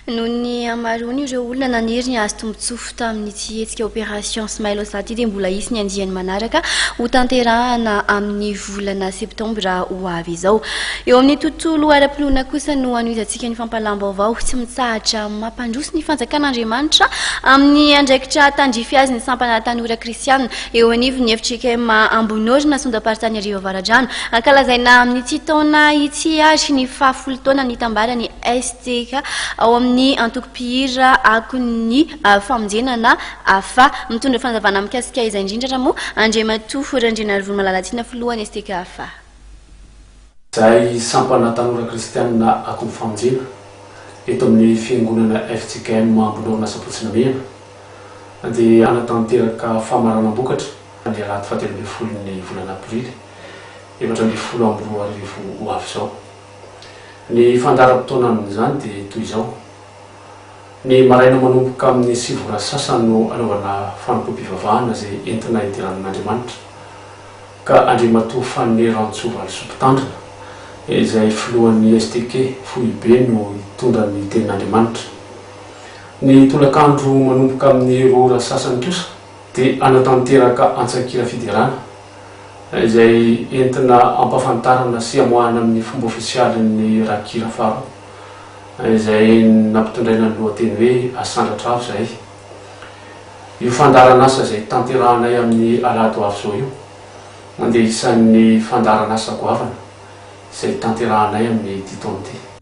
Noho ny hamaroan'ireo olona naniry ny hahazo tombontsoa tamin'ity hetsika Opération Smile ity dia mbola hisy ny andiany manaraka hotanterahana amin'ny volana septambra ho avy izao. Eo amin'ny tontolo ara-pinoana kosa no hanohizantsika ny fampahalam-baovao tsy mitsahatra mampandroso ny fanjakan'Andriamanitra amin'ny andraikitra tandrify azy ny sampana tanora kristiana eo anivon'ny fjkm Ambohinorina Sondam-paritany Iarivo Avaradrano. Ankalazaina amin'ity taona ity ary ny fahafolo taona nitambaran'ny STK ao amin'ny antoko mpihira Akon'ny Famonjena na afa. Mitondra fanazavana mikasika izay indrindra raha moa Andriamatoa Randrianarivony Malalatiana filohan'ny STK afa. Izahay sampana tanora kristianina Akon'ny Famonjena eto amin'ny fiangonana fjkm Ambonorina Sabotsy Namehana dia hanatanteraka famaranam-bokatra ny alahady fahatelo ambin'ny folon'ny volana aprily 2014 ho avy izao. Ny fandaharam-potoana amin'izany dia toy izao, Ny maraina manomboka amin'ny sivy ora sasany no anaovana fanompoam-pivavahana izay entina hidirana an'Andriamanitra, ka Andriamatoa Fanne Rantsoa Valisoa Mpitandrina, izay filohan'ny STK foibe no hitondra ny tenin'Andriamanitra. Ny tolakandro manomboka amin'ny roa ora sasany kosa dia hanatanteraka antsan-kira fiderana, izay entina hampahafantarana sy hamoahana amin'ny fomba ofisialy ny rakikira faharoa, izay nampitondraina ny lohateny hoe Asandratra avo izahay. Io fandaharan'asa izay tanterahanay amin'ny alahady ho avy izao io dia isan'ny fandaharan'asa goavana izay tanterahanay amin'ity taona ity.